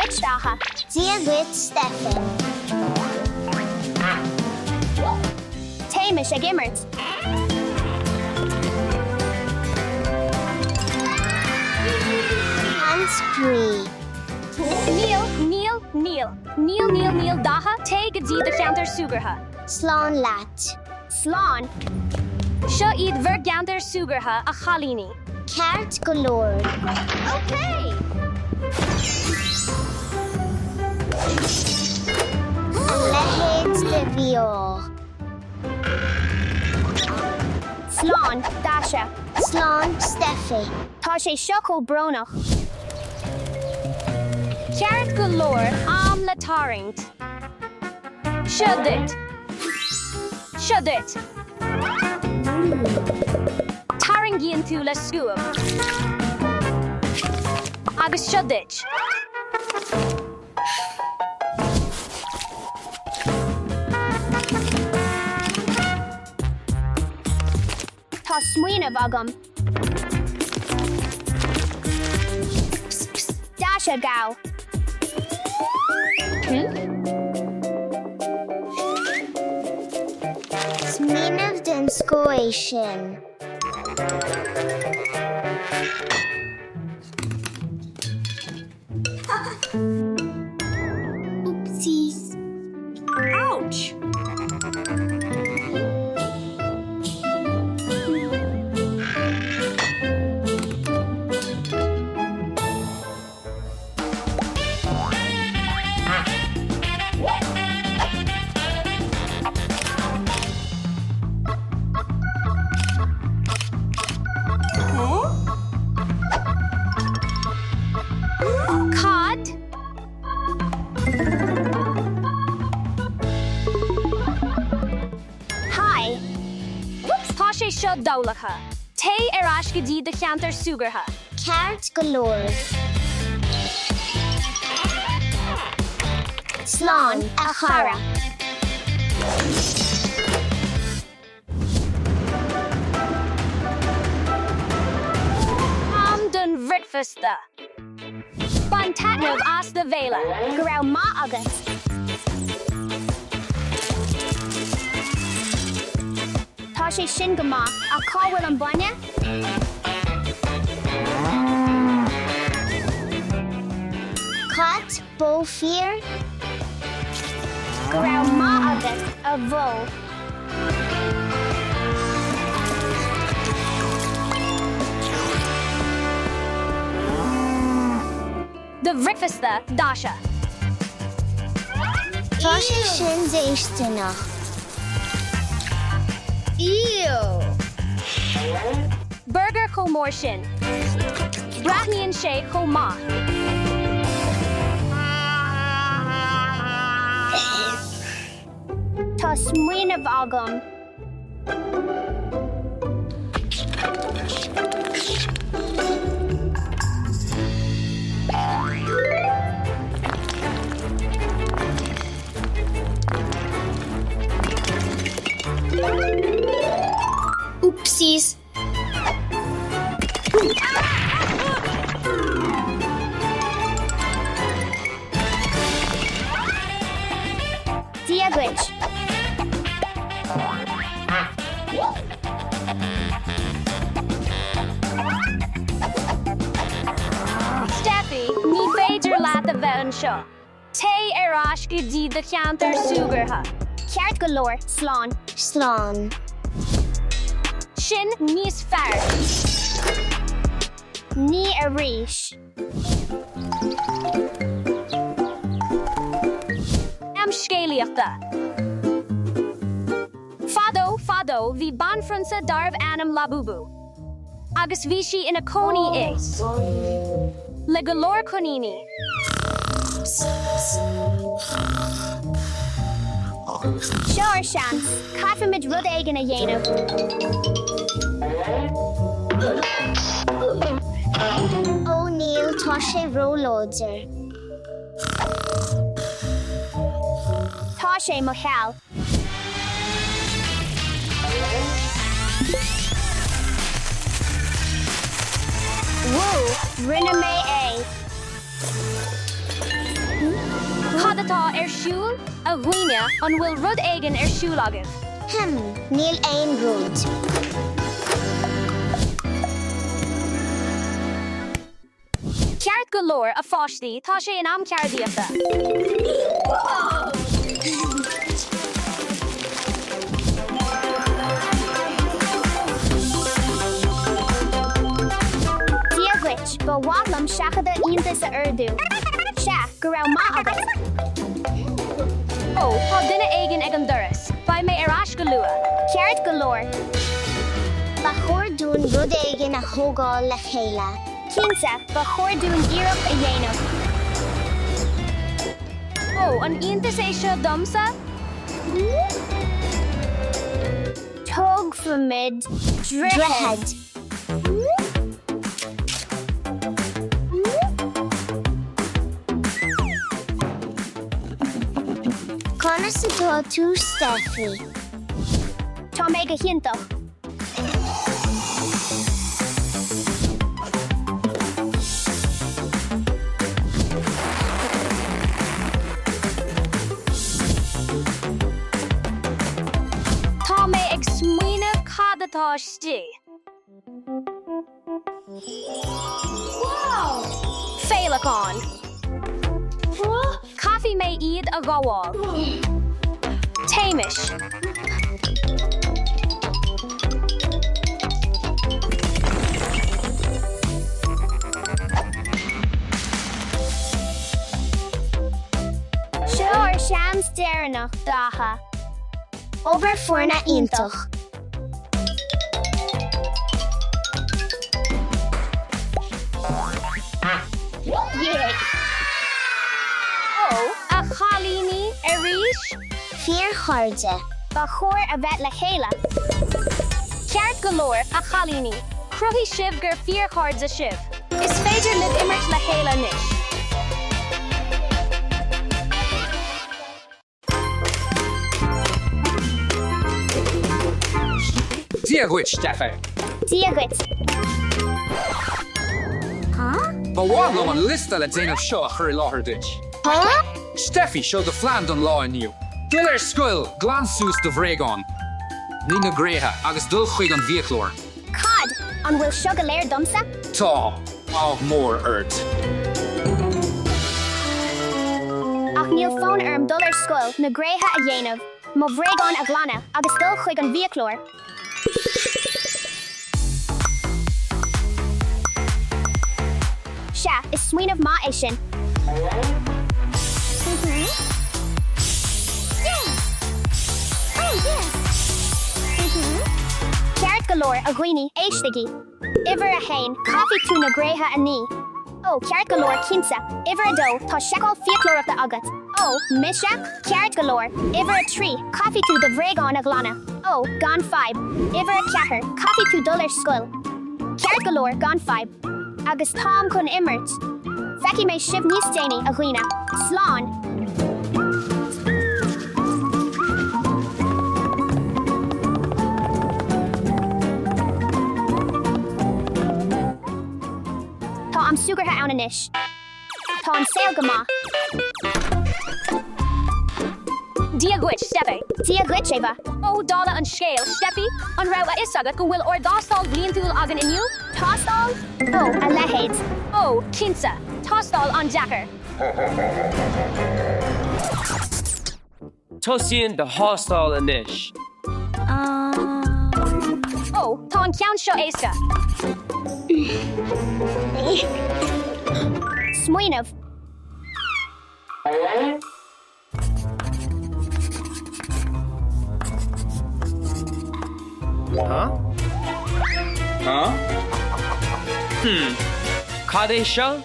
duit, Daithe. Dia duit, Stephen. Téimis ag imirt. An-spraoi. Níl, níl, níl. Níl, níl, níl, Daithe, téigh go dtí do cheantar súgartha. Slán leat. Slán. Seo iad bhur gceantair súgartha, a chailíní. Ceart go leor. Ok! A leithéid de mhí-ádh. Slán, Daise. Slán, Steffi. Tá sé seo chomh brónach. Ceart go leor, am le tarraingt. Seo duit. Seo duit. Tarraingíonn tú le scuab. Agus seo duit. Tá smaoineamh agam. Daise, gabh. Smaoineamh den scoth é sin. Oopsies. Ouch! Cad? Haigh. Tá sé seo doghlactha. Téigh ar ais go dtí do cheantar súgartha. Ceart go leor. Slán, a chara. Am don bhricfeasta. Bain taitneamh as do bhéile. Go raibh maith agat. Tá sé sin go maith, ach cá bhfuil an bainne? Cat, bó fíor? Go raibh maith agat, a bhó. Do bhricfeasta, Daise. Tá sé sin déistineach. Ew! Burgar chomh mór sin. Breathnaíonn sé chomh maith. Tá smaoineamh agam. Oopsies. Dia duit. Steffi, ní féidir leat a bheith anseo. Téigh ar ais go dtí do cheantar súgartha. Ceart go leor, slán. Slán. Sin níos fearr. Ní arís. Am scéalaíochta. Fadó, fadó, bhí banphrionsa darbh ainm Labubu. Agus bhí sí ina cónaí i. Le go leor coiníní. Seo ár seans. Caithfimid rud éigin a dhéanamh. Ó níl, tá sé róláidir. Tá sé mo sheal. Wú! Rinne mé é! Cad atá ar siúl, a dhaoine, an bhfuil rud éigin ar siúl agaibh? Hm, níl aon rud. Ceart go leor, a pháistí, tá sé in am ceardaíochta. Dia dhuit, ba mhaith liom seachadadh iontais a ordú. Sea, go raibh maith agat. Ó, tá duine éigin ag an doras. Beidh mé ar ais go luath. Ceart go leor. Ba chóir dúinn rud éigin a thógáil le chéile. Cinnte, ba chóir dúinn iarracht a dhéanamh. Ó, an iontas é seo domsa? Tógfaimid droichead. Conas atá tú Steffi? Tá mé go hiontach. Tá mé ag smaoineamh cad atá istigh. Féileacáin. Caithfidh mé iad a ghabháil. Téimis. Seo ár seans deireanach, Dácha. Obair foirne iontach. Ó, a chailíní, arís? Fíorchairde. Ba chóir a bheith le chéile. Ceart go leor, a chailíní, chruthaigh sibh gur fíorchairde sibh. Is féidir libh imirt le chéile anois. Dia dhuit, Steffi. Dia dhuit. Ba mhaith liom an liosta le déanamh seo a chur i láthair duit. Steffi, seo do phlean don lá inniu. Dul ar scoil, glan suas do bhréagáin, nigh na gréithe agus dul chuig an bhfiaclóir. Cad? An bhfuil seo go léir domsa? Tá. Ádh mór ort. Ach níl fonn orm dul ar scoil, na gréithe a dhéanamh, mo bhréagáin a ghlanadh agus dul chuig an bhfiaclóir. Sea, is smaoineamh maith é sin. Ceart go leor, a dhaoine, éistigí! Uimhir a haon, Caithfidh tú na gréithe a ní. Ó, ceart go leor, cinnte. Uimhir a dó, Tá seiceáil fiaclóireachta agat. Ó, mise? Ceart go leor. Uimhir a trí, Caithfidh tú do bhréagáin a ghlanadh. Ó, gan fadhb. Uimhir a ceathair, Caithfidh tú dul ar scoil. Ceart go leor, gan fadhb. Agus táim chun imirt. Feicfidh mé sibh níos déanaí, a dhaoine. Slán! Tá am súgartha ann anois. Tá an saol go maith. Dia dhuit, Steffi. Dia dhuit, Eva. Ó, dála an scéil, Steffi, an raibh a fhios agat go bhfuil ár dtástáil bhliantúil againn inniu? Tástáil? Ó, a leithéid. Ó, cinnte. Tástáil an-deacair. Tosaíonn do thástáil anois. Ó, tá an ceann seo éasca. Smaoineamh. Cad é seo?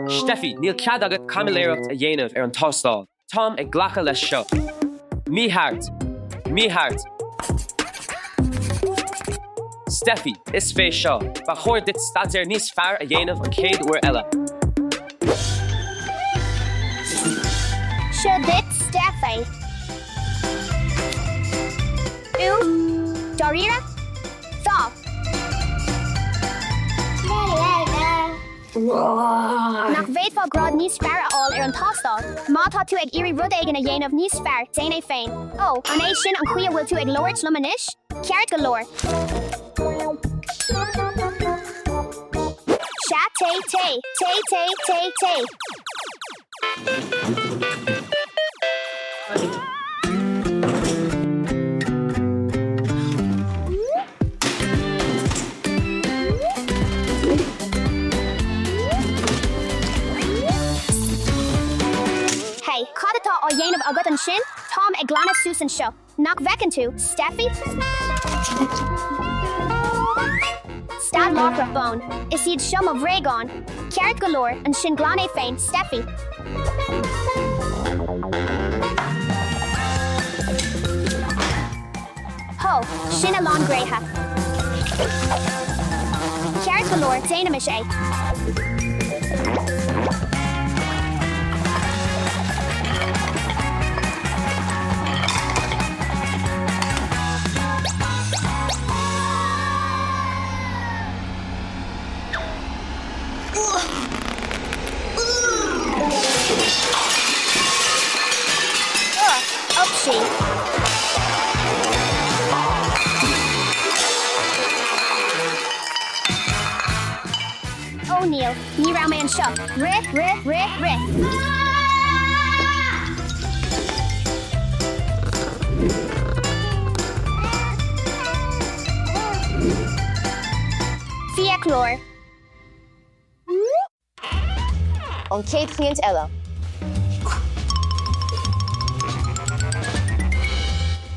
Steffi, níl cead agat caimiléireacht a dhéanamh ar an tástáil. Táim ag glacadh leis seo. Mícheart! Mícheart! Steffi, is fé seo. Ba chóir duit staidéar níos fearr a dhéanamh an chéad uair eile. Seo duit, Steffi. Ú, dáiríre? Tá. Nach bhféadfá. D'fhéadfá grád níos fearr a fháil ar an tástáil. Má tá tú ag iarraidh rud éigin a dhéanamh níos fearr, déan é féin. Ó, an é sin an chaoi a bhfuil tú ag labhairt liom anois? Ceart go leor. Sea, té, té, té, té, té, té. Hey, cad atá á dhéanamh agat ansin? Táim ag glanadh suas anseo. Nach bhfeiceann tú, Steffi? Stad láithreach bonn. Is iad seo mo bhréagáin. Ceart go leor, ansin glan é féin, Steffi. Hó, sin a lán gréithe. Ceart go leor, déanaimis é. Upsí. Ó níl, ní raibh mé anseo. Rith, rith, rith, rith. Fiaclóir. An chéad chliant eile.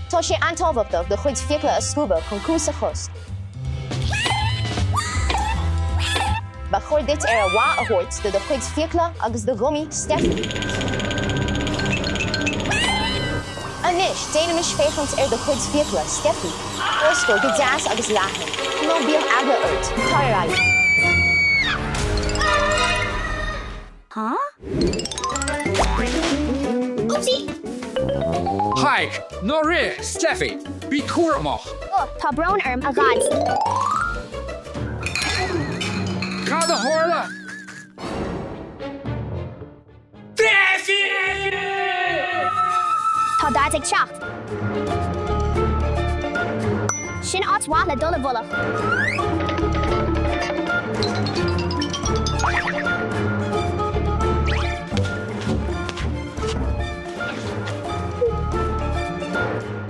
Tá sé an-tábhachtach do chuid fiacla a scuabadh chun cuas a chosc. Ba chóir duit aire mhaith a thabhairt do do chuid fiacla agus do ghamaí, Steffi. Anois, déanaimis féachaint ar do chuid fiacla, Steffi. Oscail go deas agus leathan. Ná bíodh eagla ort, tar ar aghaidh. Haigh, ná rith, Steffi! Bí cúramach! Ó, tá brón orm, a Dhaid. Cad a tharla? Steffi! Tá Daid ag teacht. Sin áit mhaith le dul i bhfolach.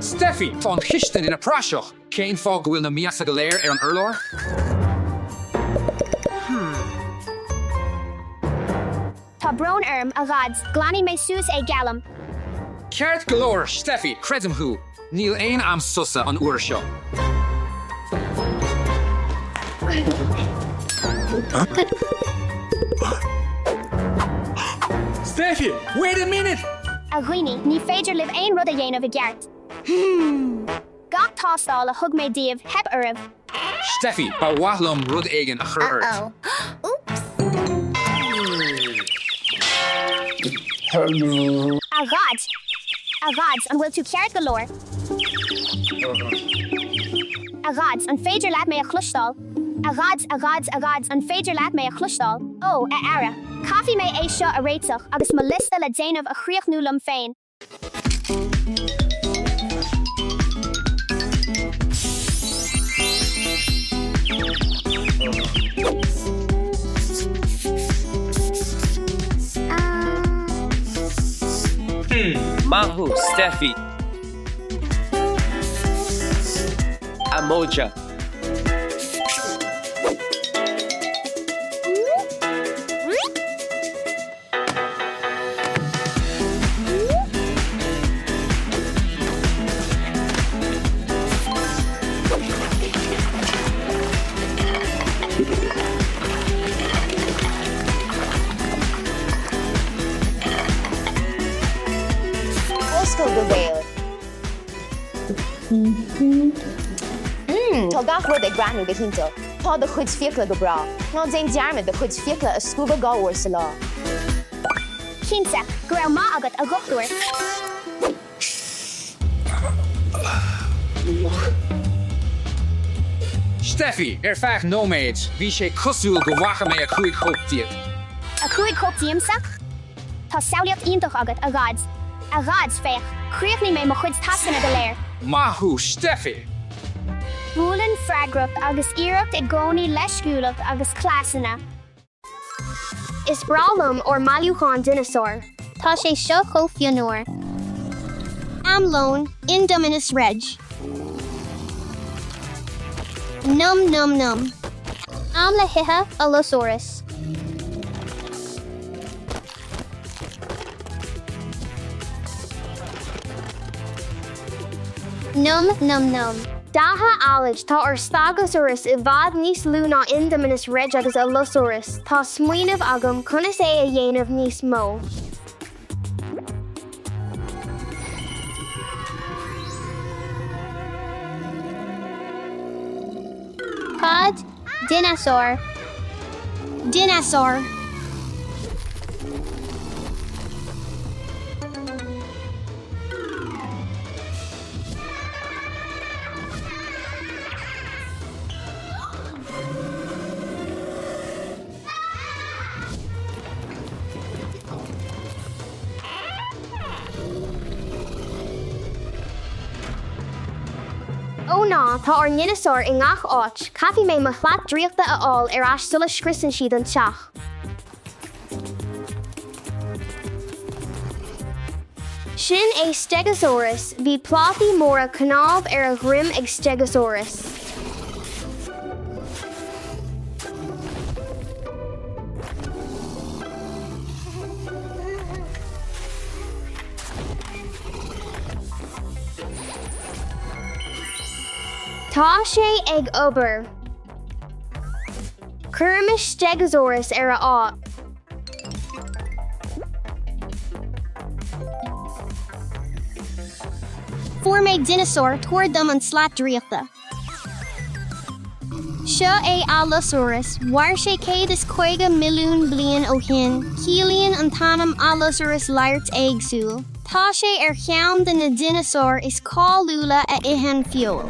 Steffi, tá an chistin ina praiseach! Cén fáth go bhfuil na miasa go léir ar an urlár? Tá brón orm, a Dhaid, glanfaidh mé suas é, geallaim. Ceart go leor, Steffi, creidim thú. Níl aon am sosa an uair seo. Steffi, wait a minute! A dhaoine, ní féidir libh aon rud a dhéanamh i gceart. Gach tástáil a thug mé daoibh, theip oraibh. Steffi, ba mhaith liom rud éigin a chur ort. A Dhaid! A Dhaid, an bhfuil tú ceart go leor? A Dhaid, an féidir leat mé a chloisteáil? A Dhaid, a Dhaid, a Dhaid, an féidir leat mé a chloisteáil? Ó, a fheara! Caithfidh mé é seo a réiteach agus mo liosta le déanamh a chríochnú liom féin. Maith thú, Steffi! Emoji. Oscail do bhéal. Tá gach rud ag breathnú go hiontach. Tá do chuid fiacla go breá. Ná déan dearmad do chuid fiacla a scuabadh 2 uair sa lá. Cinnte, go raibh maith agat, a dhochtúir. Steffi, Ar feadh nóiméid, bhí sé cosúil go bhfaca mé 5 chóip díot. 5 cóip díomsa? Tá samhlaíocht iontach agat, a Dhaid. A Dhaid, féach! Chríochnaigh mé mo chuid tascanna go léir! Maith thú, Steffi! Buaileann freagracht agus iarracht i gcónaí leisciúlacht agus cleasanna. Is breá liom ár mbailiúchán dineasár. Tá sé seo chomh fionnuar. Am lóin, Indominus Reg. Nom nom nom. Am le hithe, Allosaurus. Nom nom nom. Datha Aled, tá ár Stegosaurus i bhfad níos lú ná Indominus Reg agus Allosaurus. Tá smaoineamh agam conas é a dhéanamh níos mó. Cad? Dineasár. Dineasár. Ó ná, tá ár ndineasáir i ngach áit, caithfidh mé mo shlat draíochta a fháil ar ais sula scriosann siad an teach. Sin é Stegosaurus, bhí plátaí móra cnámh ar a dhroim ag Stegosaurus. Tá sé ag obair. Cuirimis Stegosaurus ar a áit. Fuair mé dineasár, tabhair dom an slat draíochta. Seo é Allosaurus, mhair sé 150 milliún bliain ó shin, ciallaíonn an t-ainm Allosaurus laghairt éagsúil. Tá sé ar cheann de na dineasáir is cáiliúla a itheann feoil.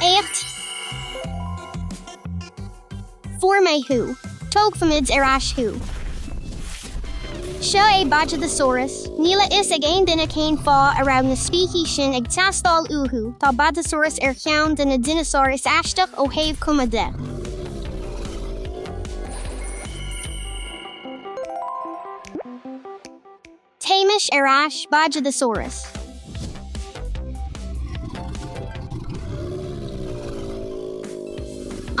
Éacht. Fuair mé thú. Tógfaimid ar ais thú. Seo é Bajadasaurus. Níl a fhios ag aon duine cén fáth a raibh na spící sin ag teastáil uathu, tá Bajadasaurus ar cheann de na dineasáir is aisteach ó thaobh cuma de. Téimis ar ais, Bajadasaurus.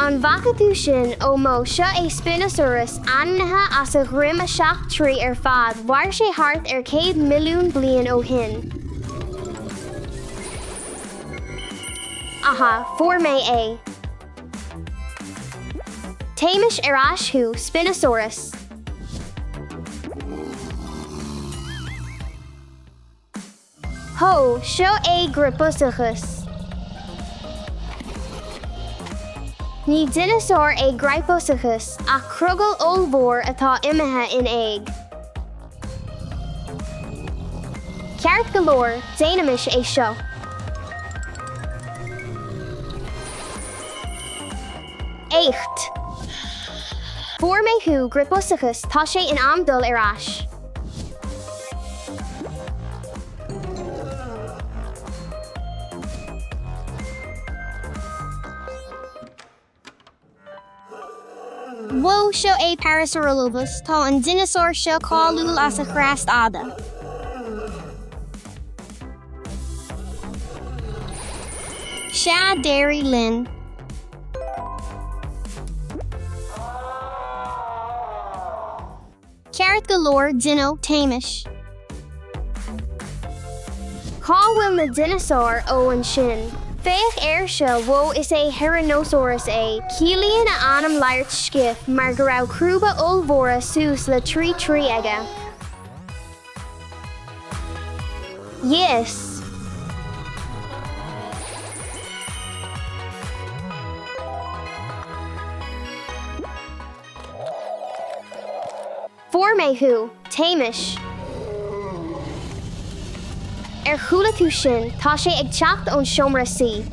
An bhfaca tú sin, ó mo, seo é Spinosaurus, ainmnithe as a dhroim 7 troigh ar fad, mhair sé thart ar 100 milliún bliain ó shin. Aha, fuair mé é. Téimis ar ais thú, Spinosaurus. Hó, seo é Gryposuchus. Ní dineasár é Gryposuchus ach crogall ollmhór atá imithe in éag. Ceart go leor, déanaimis é seo. Éacht! Fuair mé thú, Gryposuchus, tá sé in am dul ar ais. Whoa, seo é Parasaurolophus, tá an dineasár seo cáiliúil as a chreast fhada. Sea, d'éirigh linn. Ceart go leor, Dino, téimis. Cá bhfuil na dineasáir? Ó, ansin. Féach air seo, whoa, is é Tyrannosaurus é. Ciallaíonn a ainm laghairt sciath mar go raibh crúba ollmhóra suas le 3 troigh aige. Yes! Fuair mé thú! Téimis! Ar chuala tú sin? Tá sé ag teacht ón seomra suí.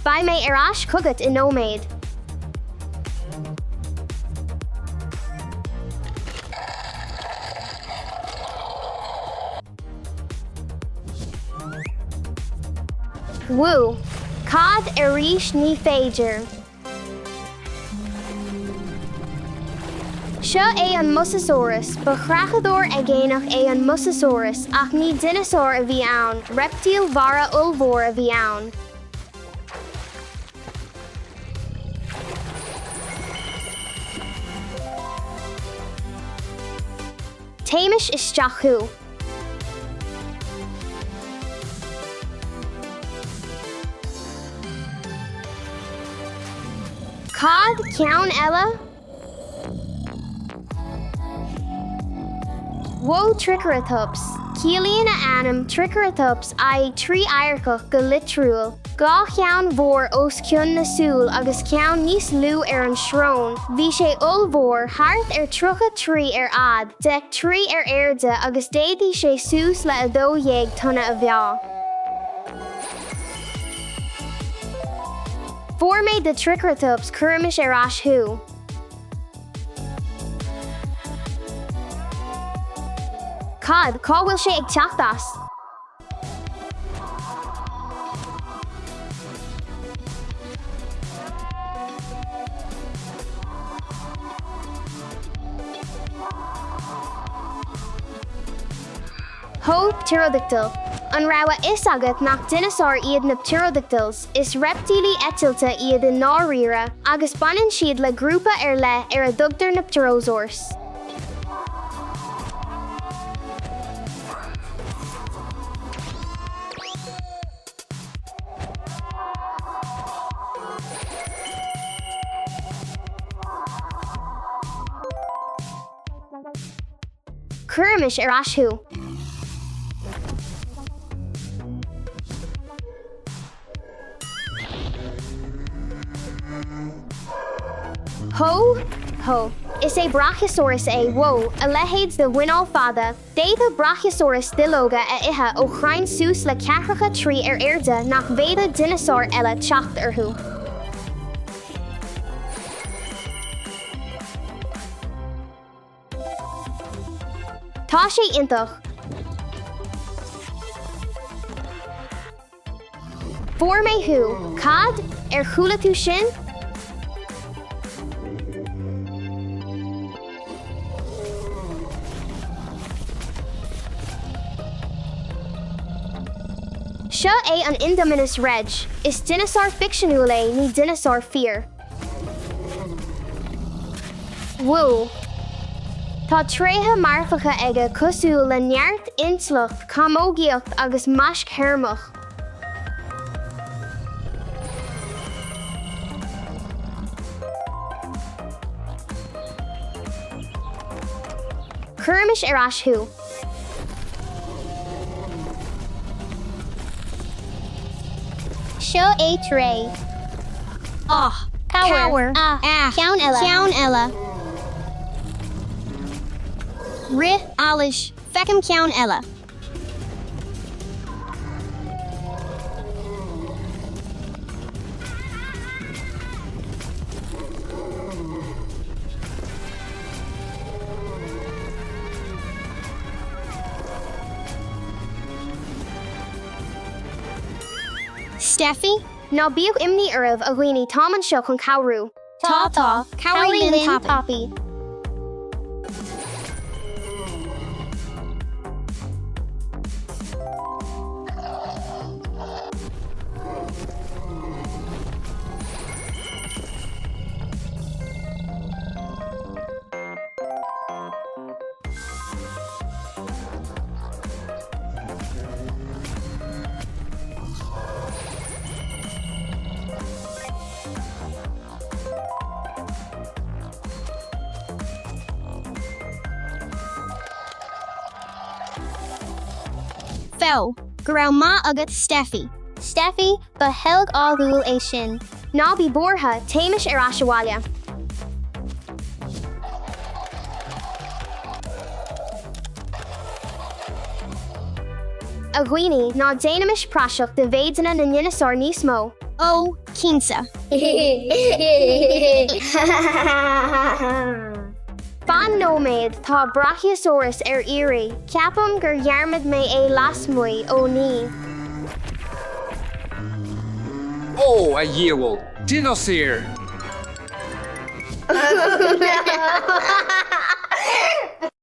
Beidh mé ar ais chugat i nóiméad. Wú! Cad arís ní féidir? Seo é an Mosasaurus. Ba chreachadóir aigéanach é an Mosasaurus ach ní dineasár a bhí ann, reiptíl mhara ollmhór a bhí ann. Téimis isteach thú. Cad? Ceann eile? Whoa Triceratops! Ciallaíonn a ainm Triceratops aghaidh tríadharcach go litriúil. Dhá cheann mhór os cionn na súl agus ceann níos lú ar an srón. Bhí sé ollmhór, thart ar 30 troigh ar fhad, 10 troigh ar airde agus d'fhéadfadh sé suas le 12 tonna a mheá. Fuair mé do Triceratops, cuirimis ar ais thú. Cad, cá bhfuil sé ag teacht as? Hó, Pterodactyl. An raibh a fhios agat nach dineasáir iad na pterodactyls? Is reiptílí eitilte iad i ndáiríre, agus baineann siad le grúpa ar leith ar a dtugtar na pterosaurs. Cuirimis ar ais thú. Hó! Hó! Is é Brachiosaurus é, whoa, a leithéid de mhuineál fada. D'fhéadfadh Brachiosaurus duilleoga a ithe ó chrainn suas le ceathracha troigh ar airde nach bhféadfadh dineasáir eile teacht orthu. Tá sé iontach. Fuair mé thú. Cad? Ar chuala tú sin? Seo é an Indominus Reg. Is dineasár ficseanúil é, ní dineasár fíor. Whoa. Tá tréithe marfacha aige cosúil le neart, intleacht, camógaíocht agus maisc theirmeach. Cuirimis ar ais thú. Seo é Tré. Ah. Cabhair. Cabhair. Ah. Ceann eile. Ceann eile. Rith allais. Feicim ceann eile. Steffi? Ná bíodh imní oraibh, a dhaoine, táim anseo chun cabhrú. Tá, tá. Cabhraigh linn tapaidh. Feo, Go raibh maith agat Steffi. Steffi, Ba sheilg ádhúil é sin. Ná bí buartha, téimis ar ais abhaile. A dhaoine, ná déanaimis praiseach de mhéideanna na ndineasár níos mó. Ó, cinnte. Fan nóiméad, tá Brachiosaurus ar iarraidh. Ceapaim gur dhearmad mé é lasmuigh, ó ní. Ó, a dhiabhail! Dineasáir!